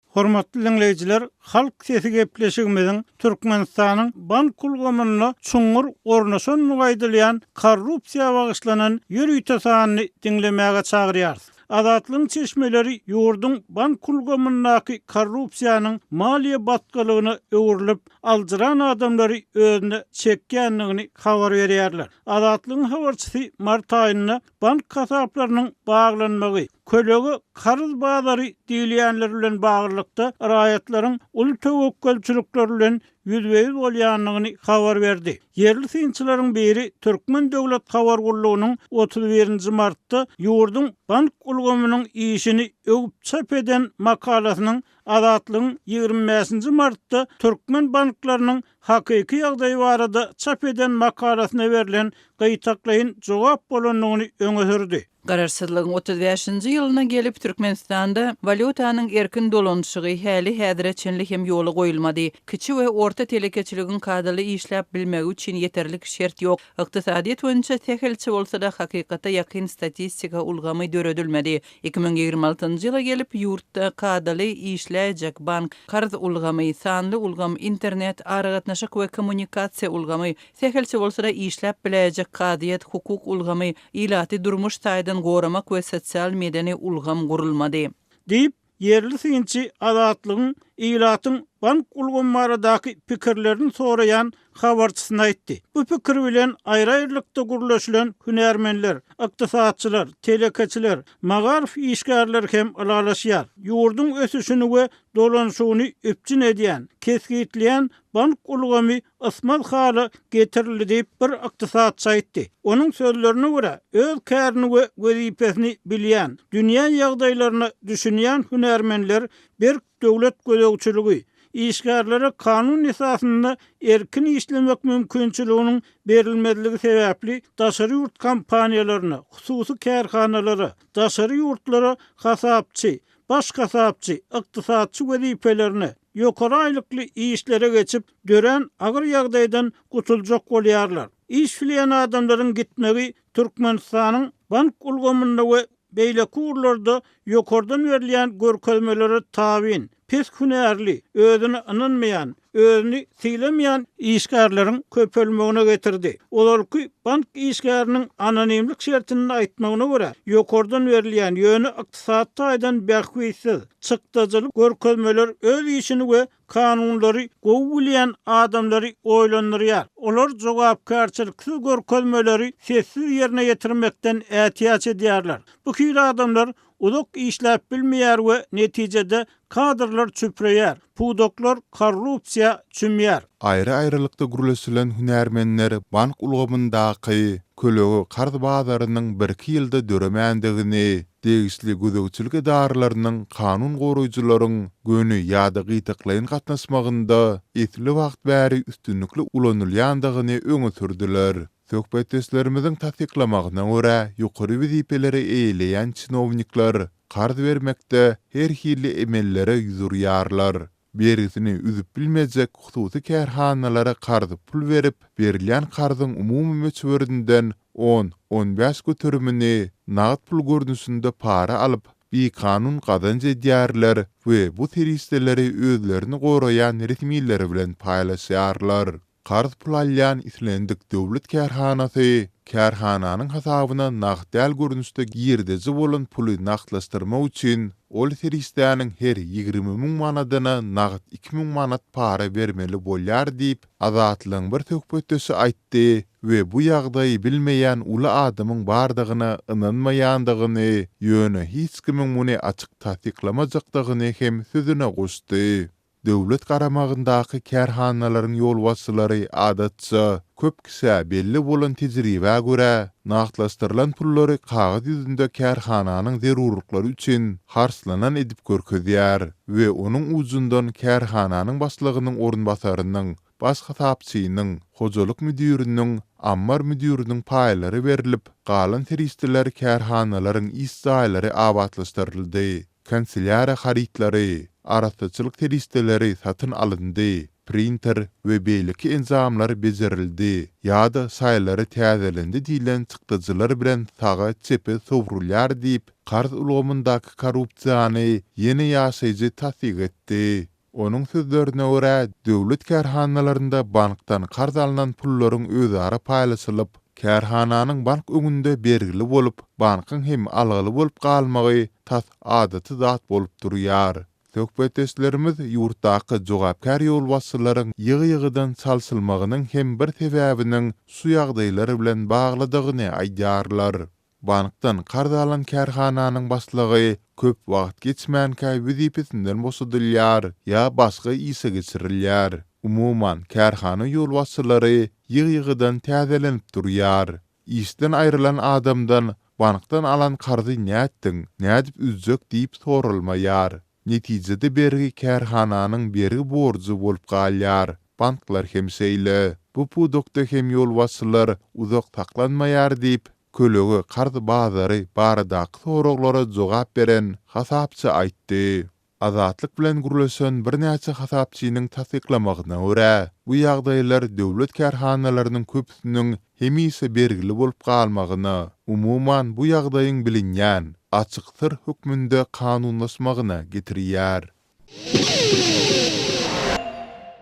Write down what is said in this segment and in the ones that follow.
Hormatly diňleýjiler, Halk sesi gepleşigimiziň Türkmenistanyň bank ulgamynda çuňňur ornaşandygy aýdylýan korrupsiýa bagyşlanan ýörite sanyny diňlemäge çagyrýarys. Azatlygyň çeşmeleri ýurduň bank ulgamyndaky korrupsiýanyň maliýe batgalygyna öwrülip, aljyran adamlary özüne çekýändigini habar berýärler. Azatlygyň habarçysy mart aýynda bank hasaplarynyň baglanmagy, kölege karz bazary diýilýänler bilen baglylykda raýatlaryň uly töwekgelçilikler bilen ýüzbe-ýüz bolýandygyny habar berdi. Ýerli synçylaryň biri Türkmen döwlet habar gullugynyň 31 nji martda ýurduň bank ulgamynyň işini öwüp çap eden makalasynyň Azatlygyň 25 nji martda türkmen banklarynyň hakyky ýagdaý barada çap eden makalasyna berlen gytaklaýyn jogap bolandygyny öňe sürdi. Garaşsyzlygyň 35-nji ýylyna gelip, Türkmenistanda walýutanyň erkin dolanyşygy häli-häzire çenli hem ýola goýulmady. Kiçi we orta telekeçiligiň kadaly işläp bilmegi üçin ýeterlik şert ýok. Ykdysadyýet boýunça sähelçe bolsa-da hakykata ýakyn statistika ulgamy döredilmedi. 2026-njy ýyla gelip, ýurtda kadaly işläýjek bank, karz ulgamy, sanly ulgam, internet, aragatnaşyk we kommunikasiýa ulgamy, sähelçe bolsa-da işläp biläýjek kazyýet, hukuk ulgamy, ilaty durmuş taýdan goramak we sosial-medeni ulgam gurulmady. Diýip, ýerli synçy Azatlygyň ilatyň bank ulgamy baradaky pikirlerini soraýan habarçysyna aýtdy. Bu pikir bilen aýry-aýrylykda gürleşilen hünärmenler, ykdysatçylar, telekeçiler, magaryf işgärleri hem ylalaşýar. Ýurduň ösüşini we dolanyşygyny üpjün edýän, kesgitleýän bank ulgamy ysmaz hala getirildi diýip, bir ykdysatçy aýtdy. Onuň sözlerine görä, öz kärini we wezipesini bilýän, dünýä ýagdaýlaryna düşünýän hünärmenler berk döwlet gözegçiligi, işgärlere kanun esasynda erkin işlemek mümkinçiliginiň berilmezligi sebäpli daşary ýurt kompaniýalaryna, hususy kärhanalara, daşary ýurtlara hasapçy, baş hasapçy, ykdysatçy wezipelerine, ýokary aýlykly işlere geçip, dörän agyr ýagdaýdan gutuljak bolýarlar. Iş bilýän adamlaryň gitmegi Türkmenistanyň bank ulgamynda we beýleki ugurlarda ýokardan berilýän görkezmelere tabyn, pes hünärli, özüne ynanmaýan, özüni sylamaýan işgärleriň köpelmegine getirdi. Ozalky bank işgäriniň anonimlik şertinde aýtmagyna görä, ýokardan berilýän, ýöne ykdysady taýdan bähbitsiz, çykdajyly görkezmeler öz işini we kanunlary gowy bilýän adamlary oýlandyrýar. Olar jogapkärçiliksiz görkezmeleri sessiz ýerine ýetirmekden ätiýaç edýärler. Bu hili adamlar uzak işläp bilmeýär we netijede kadrlar çüpreýär, pudaklar korrupsiýa çümýär. Aýry-aýrylykda gürleşilen hünärmenler bank ulgamyndaky kölege karz bazarynyň birki ýylda döremändigini, degişli gözegçilik edaralarynyň, kanun goraýjylaryň göni ýa-da gytaklaýyn gatnaşmagynda esli wagt bäri üstünlikli ulanylýandygyny öňe sürdüler. Söhbetdeşlerimiziň tassyklamagyna görä, ýokary wezipeleri eýeleýän çinownikler karz bermekde her hili emellere ýüz urýarlar. Bergisini üzüp bilmejek hususy kärhanalara karz pul berip, berilýän karzyň umumy möçberinden on, on bäş göterimini nagt pul görnüşinde para alyp, bikanun gazanç edýärler we bu serişdeleri özlerini goraýan resmiler bilen paýlaşýarlar. Karz pul alýan islendik döwlet kärhanasy kärhananyň hasabyna nagt däl görnüşde girdeji bolan puly nagtlaşdyrmak üçin ol serişdäniň her 20 müň manadyna nagt 2000 manat para bermeli bolýar diýip, Azatlygyň bir söhbetdeşi aýtdy we bu ýagdaýy bilmeýän uly adamyň bardygyna ynanmaýandygyny, ýöne hiç kimiň muny açyk tassyklamajakdygyny hem sözüne goşdy. Döwlet garamagyndaky kärhanalaryň ýolbaşçylary adatça, köp kişä belli bolan tejribä görä, nagtlaşdyrylan pullary kagyz ýüzünde kärhananyň zerurlyklary üçin harçlanan edip görkezýär we onuň ujundan kärhananyň başlygynyň orunbasarynyň, baş hasapçynyň, hojalyk müdiriniň, ammar müdiriniň paýlary berlip, galan serişdeler kärhanalaryň iş jaýlary abatlaşdyryldy. Kanselýariýa harytlary, arassaçylyk serişdeleri satyn alyndy. printer we beýleki enjamlar bejerildi ýa-da şaýlary täzelendi diýlen çykdajylar bilen saga-çepe sowrulýar diýip, karz ulgamyndaky korrupsiýany ýene ýaşaýjy tassyk etdi. Onuň sözlerine görä, döwlet kärhanalarynda bankdan karz alnan pullaryň özara paýlaşylyp, kärhananyň bank öňünde bergili bolup, bankyň hem algyly bolup galmagy tas adaty zat bolup durýar. Söhbetdeşlerimiz ýurtdaky jogapkär ýolbaşçylaryň ýygy-ýygydan çalşylmagynyň hem bir sebäbiniň şu ýagdaýlar bilen baglydygyny aýdýarlar. Bankdan karz alan kärhananyň başlygy köp wagt geçmänkä wezipesinden boşadylýar ýa başga işe geçirilýär. Umuman, kärhana ýolbaşçylary ýygy-ýygydan täzelenip durýar. Işden aýrylan adamdan bankdan alan karzy nätdiň, nädip üzjek diýip soralmaýar. Netijede bergi kärhananyň bergi borjy bolup galýar. Banklar hem şeýle. Bu pudakda hem ýolbaşçylar uzak saklanmaýar diýip, kölege karz bazary baradaky soraglara jogap beren hasapçy aýtdy. Azatlyk bilen gürleşen birnäçe hasapçynyň tassyklamagyna görä, bu ýagdaýlar döwlet kärhanalarynyň köpüsiniň hemişe bergili bolup galmagyna, umuman, bu ýagdaýyň bilinýän, açyk syr hökmünde kanunlaşmagyna getirýär.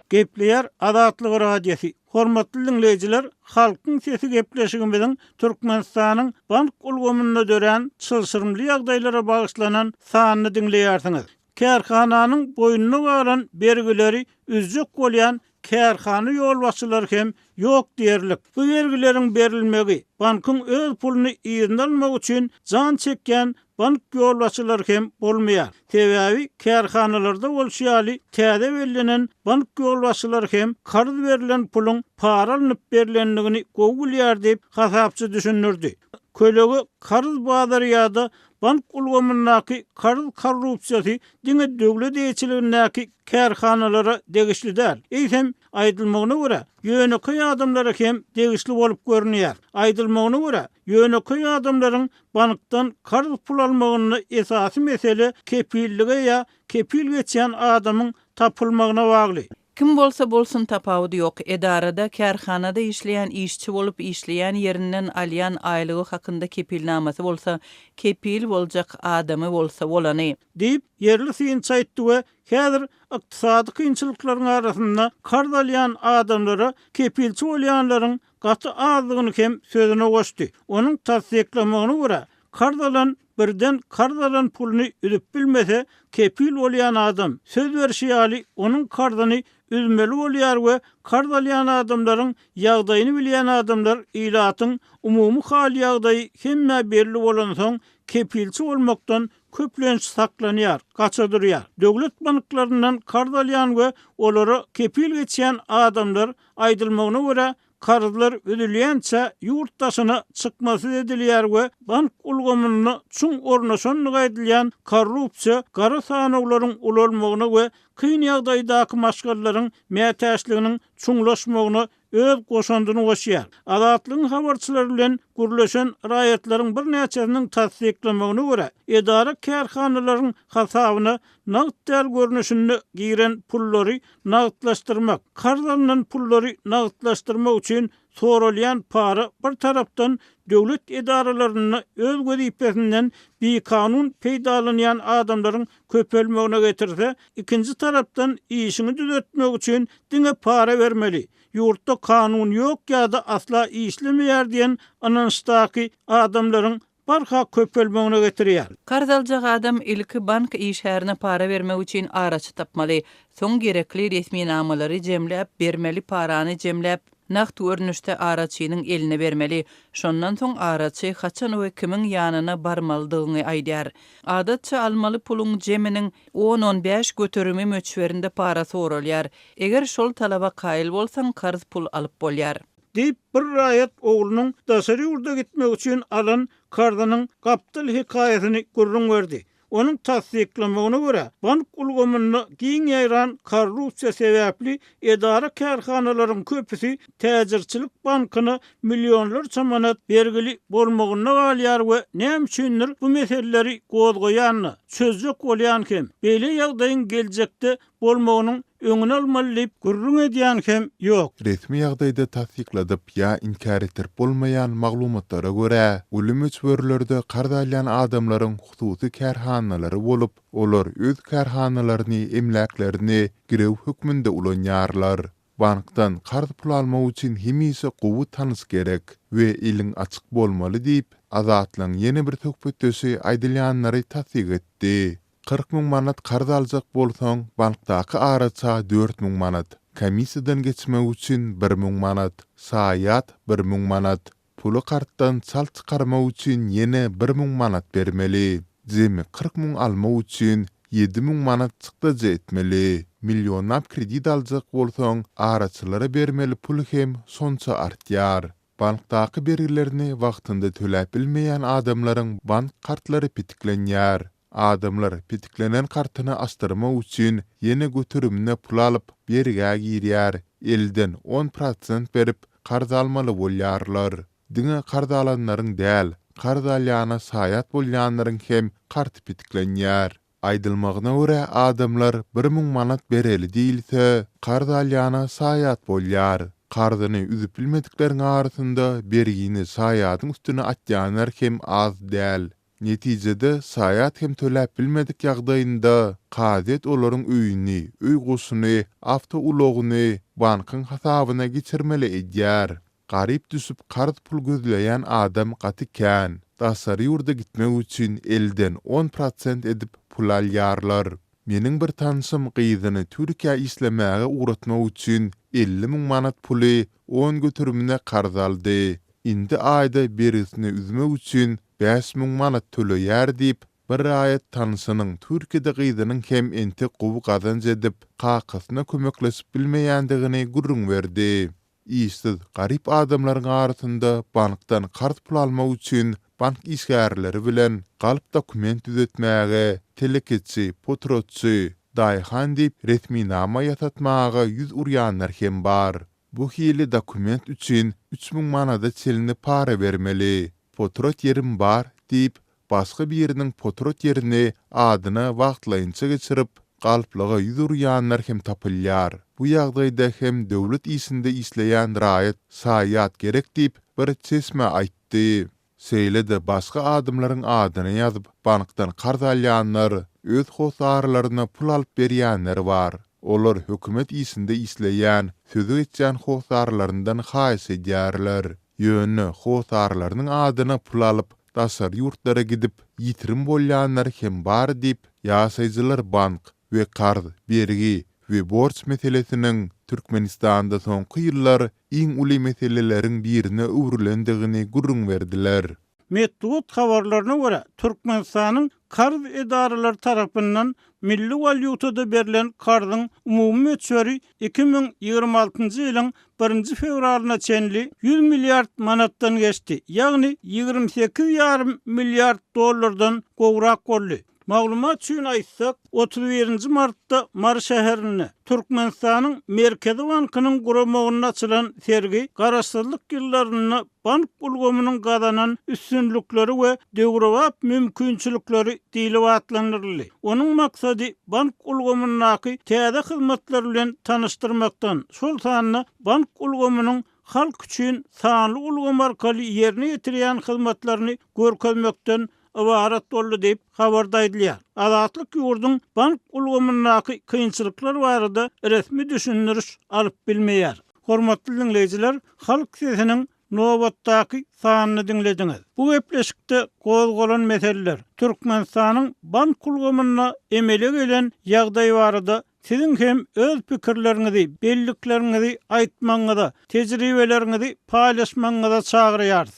Gepleýär Azatlyk Radiosy, Hormatly diňleýjiler, Halkyň sesi gepleşigimiziň Türkmenistanyň bank ulgamynda dörän çylşyrymly ýagdaýlara bagyşlanan sanyny diňleýärsiňiz. Kärhananyň boýnuna galan bergileri üzjek bolýan kärhana ýolbaşçylary hem ýok diýerlik. Bu bergileriň berilmegi, bankyň öz puluny yzyna almak üçin jan çekýän bank ýolbaşçylary hem bolmaýar. Sebäbi kärhanalarda bolşy ýaly täze bellenen bank ýolbaşçylary hem karz berlen puluň para alnyp berlendigini gowy bilýär diýip, hasapçy düşündirdi. Kölege karz bazary ýa-da bank ulgamyndaky karz korrupsiýasy diňe döwlet eýeçiligindäki kärhanalara degişli däl, eýsem, aýdylmagyna görä, ýönekeý adamlara hem degişli bolup görünýär. Aýdylmagyna görä, ýönekeý adamlaryň bankdan karz pul almagynda esasy mesele kepillige ýa kepil geçýän adamyň tapylmagyna bagly. Kim bolsa bolsun tapawudy ýok, edarada, kärhanada işleýän işçi bolup işleýän ýerinden alýan aýlygy hakynda kepilnamasy bolsa, kepil boljak adamy bolsa bolany. Diýip, ýerli synçy aýtdy we häzir ykdysady kynçylyklaryň arasynda karz alýan adamlara kepilçi bolýanlaryň gaty azdygyny hem sözüne goşdy. Onuň tassyklamagyna görä, karz alan birden karz alan puluny üzüp bilmese, kepil bolýan adam, söz berşi ýaly, onuň karzyny üzmeli bolýar we karz alýan adamlaryň ýagdaýyny bilýän adamlar ilatyň umumy hal-ýagdaýy hemmä belli bolansoň, kepilçi bolmakdan köplenç saklanýar, gaça durýar. Döwlet banklaryndan karz alýan we olara kepil geçýän adamlar, aýdylmagyna görä, karzlar üzülýänçä ýurt daşyna çykmasyz edilýär we bank ulgamynda çuň ornaşandygy aýdylýan korrupsiýa gara sanawlaryň ulalmagyna we kyn ýagdaýdaky maşgalalaryň mätäçliginiň çuňlaşmagyna öz goşandyny goşýar. Azatlygyň habarçylary bilen gürleşen raýatlaryň birnäçesiniň tassyklamagyna görä, edara-kärhanalaryň hasabyna nagt däl görnüşinde giren pullary nagtlaşdyrmak, karz alnan pullary nagtlaşdyrmak üçin soralýan para bir tarapdan döwlet edaralarynda öz wezipesinden bikanun peýdalanýan adamlaryň köpelmegine getirse, ikinji tarapdan işiňi düzetmek üçin diňe para bermeli, ýurtda kanun ýok ýa-da asla işlemeýär diýen ynançdaky adamlaryň barha köpelmegine getirýär. Karz aljak adam ilki bank işgärine para bermek üçin araçy tapmaly, soň gerekli resminamalary jemläp, bermeli parany jemläp, nagt görnüşde araçynyň eline bermeli. Şondan soň araçy haçan we kimiň ýanyna barmalydygyňy aýdar. Adatça almaly puluň jeminiň on-on bäş göterimi möçberinde para soralýar. Eger şol talaba kaýyl bolsaň, karz pul alyp bolýar. Diýip, bir raýat oglunyň daşary ýurda gitmek üçin alan karzynyň gapdal hekaýasyny gürrüň berdi. Onuň tassyklamagyna görä, bank ulgamynda giň ýaýran korrupsiýa sebäpli edara-kärhanalaryň köpüsi täjirçilik bankyna millionlarça manat bergili bolmagynda galýar we näme üçindir bu meseleleri gozgaýan-da, çözjek bolýan hem, beýle ýagdaýyň geljekde bolmagynyň öňüni almaly diýip gürrüň edýän hem ýok. Resmi ýagdaýda tassykladyp ýa inkär etdirip bolmaýan maglumatlara görä, uly möçberlerde karz alýan adamlaryň hususy kärhanalary bolup, olar öz kärhanalaryny, emläklerini girew hökmünde ulanýarlar. Bankdan karz pul almak üçin hemişe gowy tanyş gerek we eliň açyk bolmaly diýip, Azatlygyň ýene bir söhbetdeşi aýdylýanlary tassyk etdi. 40 manat karz aljak bolsaň, bankdaky araça 4000 manat, komissiýadan geçmek üçin 1000 manat, şaýat 1000 manat, puly kartdan çalt çykarmak üçin ýene 1000 manat bermeli. Jemi 40 almak üçin 7000 manat çykdajy etmeli. Millionlap kredit aljak bolsaň, araçylara bermeli pul hem şonça artýar. Bankdaky bergilerini wagtynda töläp bilmeýän adamlaryň bank kartlary petiklenýär. Adamlar petiklenen kartyny açdyrmak üçin ýene göterimine pul alyp, bergä girýär, elden on prosent berip, karz almaly bolýarlar. Diňe karz alanlaryň däl, karz alýana şaýat bolýanlaryň hem karty petiklenýär. Aýdylmagyna görä, adamlar 1000 manat bereli diýilse, karz alýana şaýat bolýar. Karzyny üzüp bilmedikleriň arasynda bergini şaýadyň üstüne atýanlar hem az däl. Netijede, şaýat hem töläp bilmedik ýagdaýynda, kazyýet olaryň öýüni, öý goşuny, awtoulagyny bankyň hasabyna geçirmeli edýär. Garyp düşüp karz pul gözleýän adam gaty kän. Daşary ýurda gitmek üçin elden on prosent edip pul alýarlar. Meniň bir tanşym gyzyny Türkiýä işlemäge ugratmak üçin 50 manat puly on göterimine karz aldy. Indi aýda bergisini üzmek üçin 5000 manat töleýär diýip, bir raýat tanşynyň Türkiýede gyzynyň hem entek gowy gazanç edip, kakasyna kömekleşip bilmeýändigini gürrüň berdi. Işsiz, garyp adamlaryň arasynda bankdan karz pul almak üçin bank işgärleri bilen galp dokument düzetmäge, telekeçi, potratçy, daýhan diýip resminama ýasatmaga ýüz urýanlar hem bar. Bu hili dokument üçin 3000 manada çenli para bermeli. Potrat ýerim bar diýip, başga biriniň potrat ýerini adyna wagtlaýynça geçirip, galplyga ýüz urýanlar hem tapylýar. Bu ýagdaýda hem döwlet işinde işleýän raýat şaýat gerek diýip, bir çeşme aýtdy. Şeýle-de başga adamlaryň adyna ýazyp, bankdan karz alýanlar, öz hossarlaryna pul alyp berýänler bar. Olar hökümet işinde işleýän, sözi geçýän hossarlaryndan haýyş edýärler. Ýöne hossarlarynyň adyna pul alyp, daşary ýurtlara gidip, ýitirim bolýanlar hem bar diýip, ýaşaýjylar bank we karz, bergi we borç meselesiniň Türkmenistanda soňky ýyllar iň uly meseleleriň birine öwrülendigini gürrüň berdiler. Metbugat habarlaryna görä, Türkmenistanyň karz edaralary tarapyndan milli walýutada berlen karzyň umumy möçberi 2026-njy ýylyň birinji fewralyna çenli 100 milliard manatdan geçdi, ýagny 28 ýarym milliard dollardan gowrak boldy. Maglumat üçin aýtsak, 31-nji martda Mary şäherinde Türkmenistanyň Merkezi bankynyň guramagynda açylan sergi Garaşsyzlyk ýyllarynda bank ulgamynyň gazanan üstünlikleri we döwrebap mümkinçilikleri diýlip atlandyryldy. Onuň maksady bank ulgamyndaky täze hyzmatlar bilen tanyşdyrmakdan, şol sanda bank ulgamynyň halk üçin sanly ulgam arkaly ýerine ýetirýän hyzmatlaryny görkezmekden ybarat boldy diýip, habarda aýdylýar. Azatlyk ýurduň bank ulgamyndaky kynçylyklar barada resmi düşündiriş alyp bilmeýär. Hormatly diňleýjiler, Halk sesiniň nobatdaky sanyny diňlediňiz. Bu gepleşikde gozgalan meseleler, Türkmenistanyň bank ulgamynda emele gelen ýagdaý barada siziň hem öz pikirleriňizi, bellikleriňizi aýtmagyňyza, tejribeleriňizi paýlaşmagyňyza çagyrýarys.